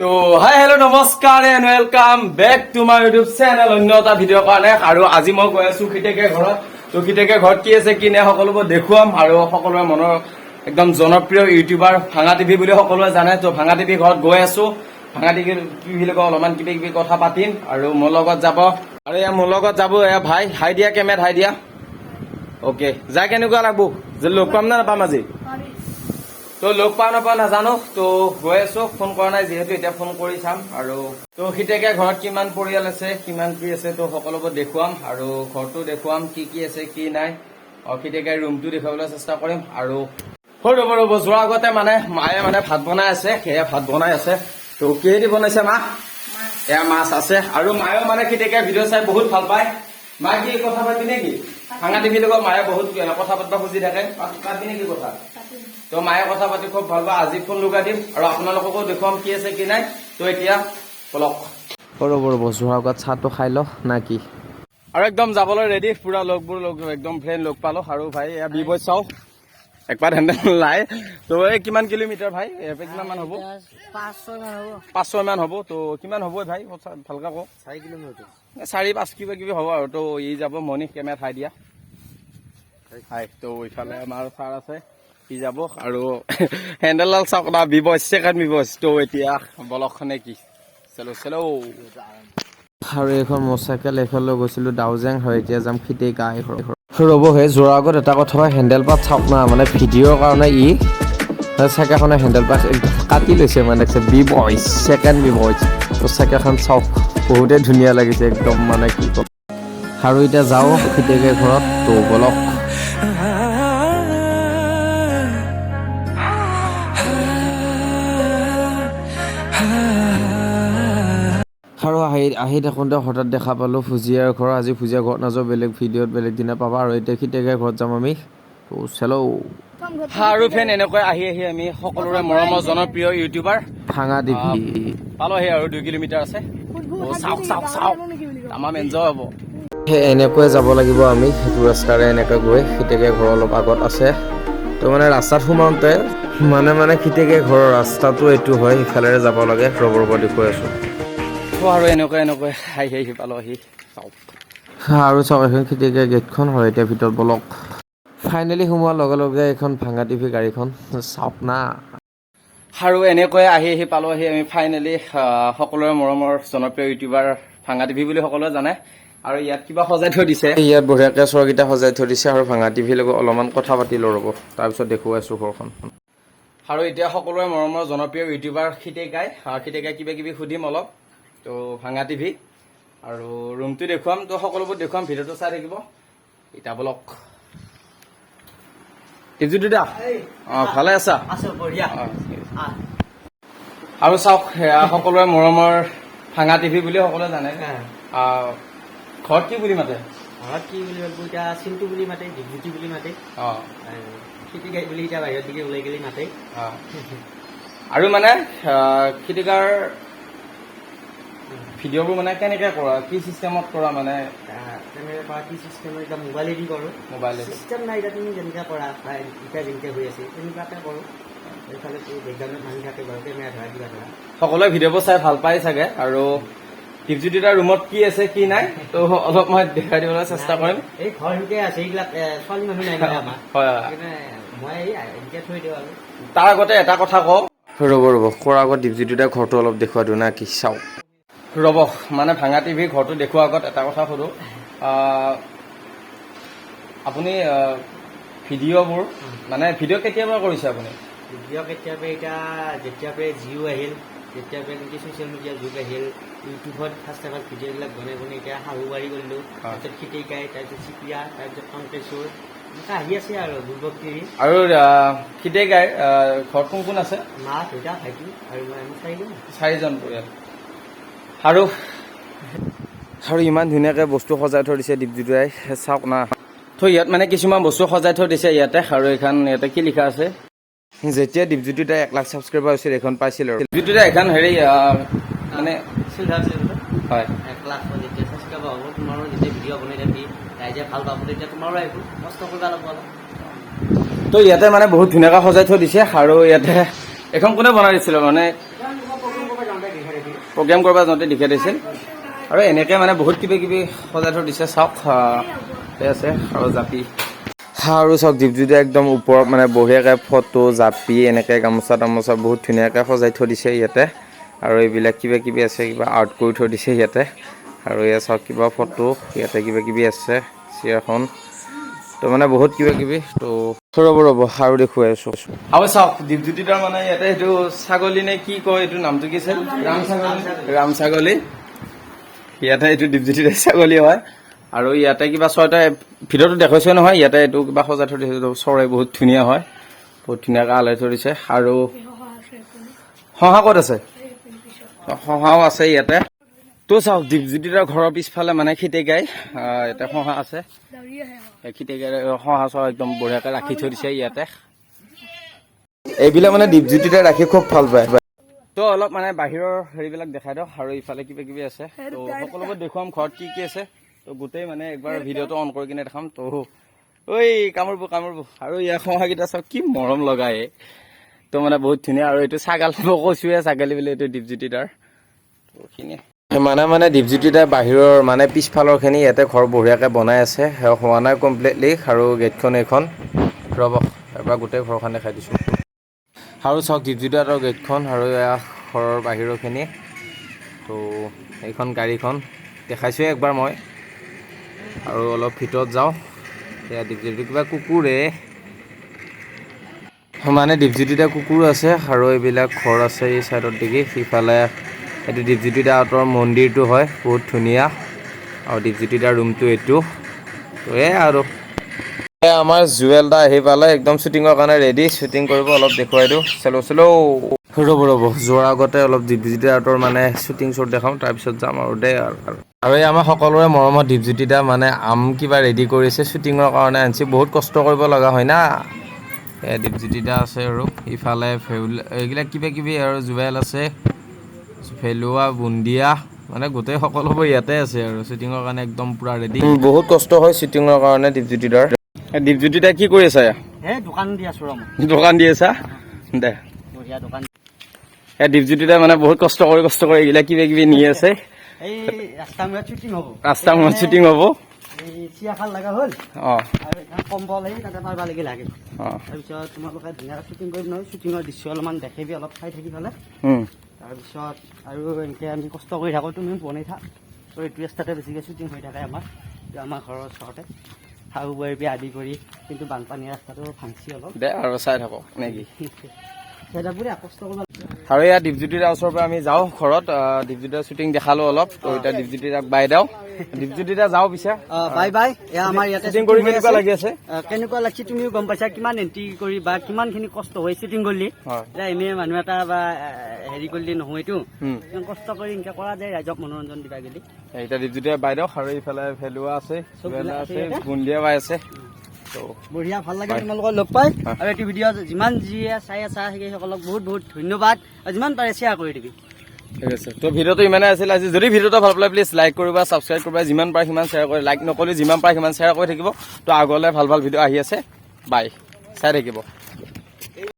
তো হাই, হেল্ল', নমস্কাৰ and welcome back to my YouTube channel. অন্য এটা ভিডিঅ'ৰ কাৰণে আৰু আজি মই গৈ আছো খিতেকে ঘৰত। তো খিতেকে ঘৰত কি আছে, কি নাই, সকলোবোৰ দেখুৱাম। আৰু সকলোৰে মনৰ একদম জনপ্ৰিয় ইউটিউবাৰ ভাঙা টিভি বুলি সকলোৱে জানে। তো ভাঙা টিভি ঘৰত গৈ আছো। ভাঙা টিভিৰ লগত অলপমান কিবা কিবি কথা পাতিম আৰু মোৰ লগত যাব আৰু এয়া মোৰ লগত যাব এয়া ভাই। হাই দিয়া কেমেৰাত, হাই দিয়া। অ'কে, যাই কেনেকুৱা লাগব যে লগ পাম নে নাপাম আজি? তো লগ পাওঁ নাপাওঁ নাজানো। তো গৈ আছো, ফোন কৰা নাই যিহেতু, এতিয়া ফোন কৰি চাম। আৰু তো খিতেকে ঘৰত কিমান পৰিয়াল আছে, কিমান কি আছে, তো সকলোবোৰ দেখুৱাম আৰু ঘৰটো দেখুৱাম, কি কি আছে, কি নাই। আৰু খিতেকে ৰুমটো দেখুৱাবলৈ চেষ্টা কৰিম। আৰু হৈ ৰ'ব ৰ'ব, যোৱাৰ আগতে মানে মায়ে মানে ভাত বনাই আছে, সেয়া ভাত বনাই আছে। তো কিহেদি বনাইছে মা? এয়া মাছ আছে। আৰু মায়েও মানে খিতেকে ভিডিঅ' চাই বহুত ভাল পায়। মা, কি কথা পাতি নেকি? ভাঙা টিভিৰ লগত মায়ে বহুত কথা পাতিব খুজি থাকে। পাতি নেকি কথা? তো মায়ে কথা পাতি খুব ভাল পায়। আজি ফোন লগাই দিম আৰু আপোনালোককো দেখুৱাম কি আছে, কি নাই। তো এতিয়া বলক। ৰ'ব ৰ'ব, যোৱাৰ আগত চাহটো খাই ল না কি? আৰু একদম যাবলৈ ৰেডি পুৰা। লগবোৰ লগ একদম ফ্ৰেণ্ড লগ পালো। আৰু ভাই, এয়া বি বয় চাওঁ একবাৰ হেণ্ডেল লাই। তো এই কিমান কিলোমিটাৰ ভাই? ইয়াৰ পৰা কিমান মান হ'ব? 5-6 মান হ'ব। 5-6 মান হ'ব। তো কিমান হ'ব ভাই, ভালকে কওঁ। 4 কিলোমিটাৰ। 4-5 কিবা কিবি হ'ব। আৰু তো ই যাব মণি, কেমেৰা ঠাই দিয়া হাই। তো ইফালে আমাৰ ছাৰ আছে, সি যাব। আৰু হেণ্ডেলডাল চাওক না, বি বয়, ছেকেণ্ড বি বয়। তো এতিয়া বলক নে কি? চলো চলো। আৰু এইখন মটৰচাইকেল, এইখন লৈ গৈছিলোঁ দাউজেং হয়, এতিয়া যাম খিতেকা। ৰ'ব হে, যোৱাৰ আগত এটা কথা হয়, হেণ্ডেল পাত চাওক না, মানে ভিডিঅ'ৰ কাৰণে ই চাইকেলখনে হেণ্ডেল পাত একদম কাটি লৈছে। মানে B boys, second B boys. তো চাইকেলখন চাওক, বহুতেই ধুনীয়া লাগিছে একদম, মানে কি ক'ম। আৰু এতিয়া যাওঁ খিতেকে ঘৰত, তো বলক। আৰু আহি আহি থাকোঁতে হঠাৎ দেখা পালোঁ ফুজিয়াৰ ঘৰ। আজি ফুজিয়াৰ ঘৰত নাযাওঁ, বেলেগ ভিডিঅ'ত বেলেগ দিনা পাবা। আৰু এতিয়া খিতেকে ঘৰত যাম আমি, তো চেলো। আৰু ফেন এনেকৈ আহি আহি আমি সকলোৰে মৰমৰ জনপ্ৰিয় ইউটিউবাৰ ভাঙা টিভি পালোহি। আৰু 2 কিলোমিটাৰ আছে। অ, চাওক চাওক চাওক, তামাম এনজয় হ'ব। সেই এনেকৈ যাব লাগিব আমি সেইটো ৰাস্তাৰে। এনেকৈ গৈ খিতেকে ঘৰৰ অলপ আগত আছে। তো মানে ৰাস্তাত সোমাওঁতে মানে মানে খিতেকে ঘৰৰ ৰাস্তাটো এইটো হয়, সিফালেৰে যাব লাগে। ৰ'ব ৰ'ব, দেখুৱাই আছোঁ। তো আৰু এনেকৈ এনেকৈ আহি আহি পালো আহি, চাওক। আৰু চাওক, এখন খিতেকে গেটখন হয়। এতিয়া ভিতৰত বলক। ফাইনেলি সোমোৱাৰ লগে লগে এইখন ভাঙা টিভি গাড়ীখন চাওক না। আৰু এনেকৈ আহি আহি পালো আহি আমি ফাইনেলি সকলোৰে মৰমৰ জনপ্ৰিয় ইউটিউবাৰ ভাঙা টিভি বুলি সকলোৱে জানে। আৰু ইয়াত কিবা সজাই থৈ দিছে। ইয়াত বঢ়িয়াকৈ চৰকেইটা সজাই থৈ দিছে। আৰু ভাঙা টিভিৰ লগত অলপমান কথা পাতি লওঁ ৰ'ব, তাৰপিছত দেখুৱাই আছোঁ ঘৰখন। আৰু এতিয়া সকলোৰে মৰমৰ জনপ্ৰিয় ইউটিউবাৰ খিতেকাই, খিতেকাই কিবা কিবি সুধিম অলপ। তো ভাঙা টিভি আৰু ৰুমটো দেখুৱাম, তো সকলোবোৰ দেখুৱাম, ভিডিঅ'টো চাই থাকিব। এতিয়া বলক। দীপজ্যোতি দা, অঁ, ভালে আছা? আছো, বঢ়িয়া। অ, আৰু চাওক, সেয়া সকলোৰে মৰমৰ ভাঙা টিভি বুলি সকলোৱে জানে। ঘৰত কি বুলি মাতে? ঘৰত কি বুলি ভাবো এতিয়া, চিন্তু বুলি মাতে, দীপজ্যোতি বুলি মাতে। খিতিকাই বুলি এতিয়া বাহিৰত দিকে ওলাই গেলি মাতে। অ। আৰু মানে খিতিকাৰ ভিডিঅ'বোৰ মানে কেনেকে কৰা, কি চিষ্টেমত কৰা মানে? তেনেকৈ কৰা কি চিষ্টেম, এতিয়া মোবাইলেদি কৰোঁ। মোবাইলেদি। চিষ্টেম নাই। এতিয়া তুমি যেনেকৈ কৰা বা এতিয়া যেনেকৈ হৈ আছে তেনেকুৱাকে কৰোঁ। এইফালে বেকগ্ৰাউণ্ডত মানুহ থাকে বাৰু, কেমেৰা ধৰা, কিবা ধৰা। সকলোৱে ভিডিঅ'বোৰ চাই ভাল পায় চাগে। আৰু দীপজ্যোতি দাৰ ৰুমত কি আছে, কি নাই, তো অলপ মই দেখাই দিবলৈ চেষ্টা কৰিম। এই ঘৰ সেনেকে আছে এইবিলাক, ছোৱালী মানুহ নাই নহয় আমাৰ। হয় হয় সেইকাৰণে মই এই এনেকে থৈ দিওঁ আৰু। তাৰ আগতে এটা কথা কওঁ। ৰ'ব ৰ'ব, কৰাৰ আগত দীপজ্যোতি দাৰ ঘৰটো অলপ দেখুৱাই দিওঁ না কি? চাওক। ৰ'ব, মানে ভাঙা টিভিৰ ঘৰটো দেখুৱাৰ আগত এটা কথা সোধোঁ। আপুনি ভিডিঅ'বোৰ মানে ভিডিঅ' কেতিয়াৰ পৰা কৰিছে আপুনি? ভিডিঅ' কেতিয়াৰ পৰা, এতিয়া যেতিয়াৰ পৰা জিঅ' আহিল, যেতিয়াৰ পৰা নেকি ছ'চিয়েল মিডিয়াৰ যুগ আহিল, ইউটিউবত ফাৰ্ষ্ট টাইমত ভিডিঅ'বিলাক বনাই বনাই এতিয়া শাহুবাৰী কৰিলোঁ। তাৰপিছত খিতিকাই, তাৰপিছত চিপিয়া, তাৰপিছত টংকেশ্বৰ, এনেকৈ আহি আছে আৰু বুৰ্বক টিভি। আৰু খিতেকাই ঘৰত কোন কোন আছে? মা, দেউতা, ভাইটি আৰু মই, আমি 4জন। 4জন পৰিয়াল। আৰু আৰু ইমান ধুনীয়াকৈ বস্তু সজাই থৈ দিছে দীপজ্যোতিদাই, চাওক না। তো ইয়াত মানে কিছুমান বস্তু সজাই থৈ দিছে ইয়াতে। আৰু এইখন ইয়াতে কি লিখা আছে? যেতিয়া দীপজ্যোতি দাই 1 লাখ ছাবস্ক্ৰাইবাৰ হৈছিল, এইখন পাইছিল আৰু। দীপজ্যোতি, এখন হেৰি মানে চিলভাৰ চিলভাৰ। হয়। 1 লাখ যেতিয়া ছাবস্ক্ৰাইবাৰ হ'ব, তোমাৰো যেতিয়া ভিডিঅ' বনাই থাকি ৰাইজে ভাল পাব, তেতিয়া তোমাৰো আহিব, কষ্ট কৰিব লাগিব অলপ। তো ইয়াতে মানে বহুত ধুনীয়াকৈ সজাই থৈ দিছে। আৰু ইয়াতে এইখন কোনে বনাই দিছিলে মানে? প্ৰগ্ৰেম কৰিব যাওঁতে লিখাই দিছিল। আৰু এনেকৈ মানে বহুত কিবা কিবি সজাই থৈ দিছে, চাওক। সেই আছে আৰু জাপি। আৰু চাওক, দীপজ্যোতি একদম ওপৰত মানে বঢ়িয়াকৈ ফটো, জাপি, এনেকৈ গামোচা তামোচা বহুত ধুনীয়াকৈ সজাই থৈ দিছে ইয়াতে। আৰু এইবিলাক কিবা কিবি আছে, কিবা আৰ্ট কৰি থৈ দিছে ইয়াতে। আৰু ইয়াত চাওক, কিবা ফটো, ইয়াতে কিবা কিবি আছে, চেয়াৰখন, তো মানে বহুত কিবা কিবি। তো ৰ'ব ৰ'ব, আৰু দেখুৱাই আছোঁ। আৰু চাওক, দীপজ্যোতিদাৰ মানে ইয়াতে এইটো ছাগলী নে কি কয়, এইটো নামটো কি আছিল? ৰাম ছাগলী, ৰাম ছাগলী। ইয়াতে এইটো দীপজ্যোতিদাৰ ছাগলী হয়। আৰু ইয়াতে কিবা ছয়টা ভিডিঅ'টো দেখুৱাইছে নহয়, ইয়াতে এইটো কিবা সজাই থৈ দিছে। চৰাই বহুত ধুনীয়া হয়, বহুত ধুনীয়াকৈ আলাই থৈ দিছে। আৰু শহা ক'ত আছে? শহাও আছে ইয়াতে। তো চাওক, দীপজ্যোতিদাৰ ঘৰৰ পিছফালে মানে খিতেকাই ইয়াতে শহা আছে। খিতেকাই শহা চহা একদম বঢ়িয়াকৈ ৰাখি থৈ দিছে ইয়াতে। এইবিলাক মানে দীপজ্যোতিতে ৰাখি খুব ভাল পায়। তো অলপ মানে বাহিৰৰ হেৰিবিলাক দেখাই দিয়ক। আৰু ইফালে কিবা কিবি আছে, তো সকলোবোৰ দেখুৱাম ঘৰত কি কি আছে। তো গোটেই মানে একবাৰ ভিডিঅ'টো অন কৰি কিনে দেখাম। তো ঐ, কামোৰব কামোৰব। আৰু ইয়াৰ শহাকেইটা চাওক, কি মৰম লগাই। তো মানে বহুত ধুনীয়া। আৰু এইটো ছাগাল, মই কৈছোৱে ছাগালী বুলি, এইটো দীপজ্যোতি দাৰ। তো এইখিনিয়ে। মানে মানে দীপজ্যোতি দাৰ বাহিৰৰ মানে পিছফালৰখিনি ইয়াতে ঘৰ বঢ়িয়াকৈ বনাই আছে, সেয়া হোৱা নাই কমপ্লিটলি। আৰু গেটখন এইখন। ৰ'ব, এবাৰ গোটেই ঘৰখন দেখাই দিছোঁ। আৰু চাওক, দীপজ্যোতি দাৰ গেটখন আৰু এয়া ঘৰৰ বাহিৰৰখিনি। তো এইখন গাড়ীখন দেখাইছোঁৱে একবাৰ মই। আৰু অলপ ভিতৰত যাওঁ। এয়া দীপজ্যোতি কিবা কুকুৰে, মানে দীপজ্যোতি দাৰ কুকুৰো আছে। আৰু এইবিলাক ঘৰ আছে এই চাইডত দেখি। সিফালে এইটো দীপজ্যোতি দাহঁতৰ মন্দিৰটো হয়, বহুত ধুনীয়া। আৰু দীপজ্যোতি দাৰ ৰুমটো এইটো। তো এয়া আৰু এয়া আমাৰ জুৱেল দা আহি পালে, একদম শ্বুটিঙৰ কাৰণে ৰেডি, শ্বুটিং কৰিব। অলপ দেখুৱাই দিওঁ। চলো চলো। ৰ'ব ৰ'ব, যোৱাৰ আগতে অলপ দীপজ্যোতি দাহঁতৰ মানে শ্বুটিং শ্বট দেখাওঁ, তাৰপিছত যাম আৰু দে। আৰু আৰু আৰু এই আমাৰ সকলোৰে মৰমৰ দীপজ্যোতি দা মানে আম কিবা ৰেডি কৰিছে, শ্বুটিঙৰ কাৰণে আনিছে। বহুত কষ্ট কৰিব লগা হয় না। এয়া দীপজ্যোতি দা আছে। আৰু ইফালে ফেউল এইবিলাক কিবা কিবি আৰু জুৱেল আছে, ভেলুৱা, বুন্দিয়া, মানে গোটেই সকলোবোৰ ইয়াতে আছে। আৰু শ্বুটিঙৰ কাৰণে একদম পূৰা ৰেডি। বহুত কষ্ট হয় শ্বুটিঙৰ কাৰণে দীপজ্যোতি দাৰ। দীপজ্যোতি দা, কি কৰি আছা? এই দোকান দি আছো ৰ মই। দোকান দি আছা দে। বঢ়িয়া দোকান। এই দীপজ্যোতি দা মানে বহুত কষ্ট কৰি কষ্ট কৰি এইগিলা কিবা কিবি নি আছে। এই ৰাস্তা মূৰত শ্বুটিং হ'ব। ৰাস্তা মূৰত শ্বুটিং হ'ব। এই চিয়াখাল লগা হ'ল। আৰু এখন কম্বল, এই তাতে পাৰিব লাগিল লাগে। তাৰপিছত তোমালোকে ধুনীয়াকৈ শ্বুটিং কৰিম নহয়, শ্বুটিঙৰ দৃশ্য অলপমান দেখিবি, অলপ চাই থাকি পেলাই। তাৰপিছত আৰু এনেকৈ আমি কষ্ট কৰি থাকোঁ, তুমিও বনাই থাক। তো এইটো ৰাস্তাতে বেছিকৈ শ্বুটিং হৈ থাকে আমাৰ, এইটো আমাৰ ঘৰৰ ওচৰতে, শাহু বোৱাৰীৰ পৰা আদি কৰি। কিন্তু বানপানী ৰাস্তাটো ভাংচি অলপ। দে আৰু চাই থাকক নেকি। চাই থাকোঁ দে, কষ্ট কৰিব। আৰু এয়া দীপজ্যোতি দাৰ ওচৰৰ পৰা আমি যাওঁ ঘৰত। দীপজ্যোতি দাৰ শ্বুটিং দেখালো অলপ। তো এতিয়া দীপজ্যোতি দাক বাই দিওঁ। দীপজ্যোতি দা, যাওঁ পিছে। Bye bye. এয়া আমাৰ ইয়াতে শ্বুটিং কৰি shooting হৈ কেনেকুৱা আছে। লাগি আছে? কেনেকুৱা লাগছে তুমিও গম পাইছা, কিমান এণ্ট্ৰি কৰি বা কিমানখিনি কষ্ট হৈ শ্বুটিং কৰিলি। এতিয়া এনেই মানুহ এটা বা হেৰি কৰিলি নহয় এইটো। ইমান কষ্ট কৰি এনেকে কৰা যায় ৰাইজক মনোৰঞ্জন দিবা গেলি। এতিয়া দীপজ্যোতি দাক বাই দিয়ক। আৰু এইফালে ভেলুৱা আছে, চববিলাক ভেলুৱা আছে আছে, ইয়াতে। বুন্দিয়া বাই আছে। তো বঢ়িয়া, ভাল লাগে বাই। তোমালোকৰ লগ পাই। আৰু এইটো ভিডিঅ' যিমান যিয়ে চাই আছা, সেইসকলক বহুত বহুত ধন্যবাদ আৰু যিমান পাৰে শ্বেয়াৰ কৰি দিবি। ঠিক আছে। তো ভিডিঅ'টো ইমানে আছিল আজি। যদি ভিডিঅ'টো ভাল পালে প্লিজ লাইক কৰিবা, ছাবস্ক্ৰাইব কৰিবা, যিমান পাৰে সিমান শ্বেয়াৰ কৰি, লাইক নকৰিলেও যিমান পাৰে সিমান শ্বেয়াৰ কৰি থাকিব। তো আগলৈ ভাল ভাল ভিডিঅ' আহি আছে। বাই, চাই থাকিব।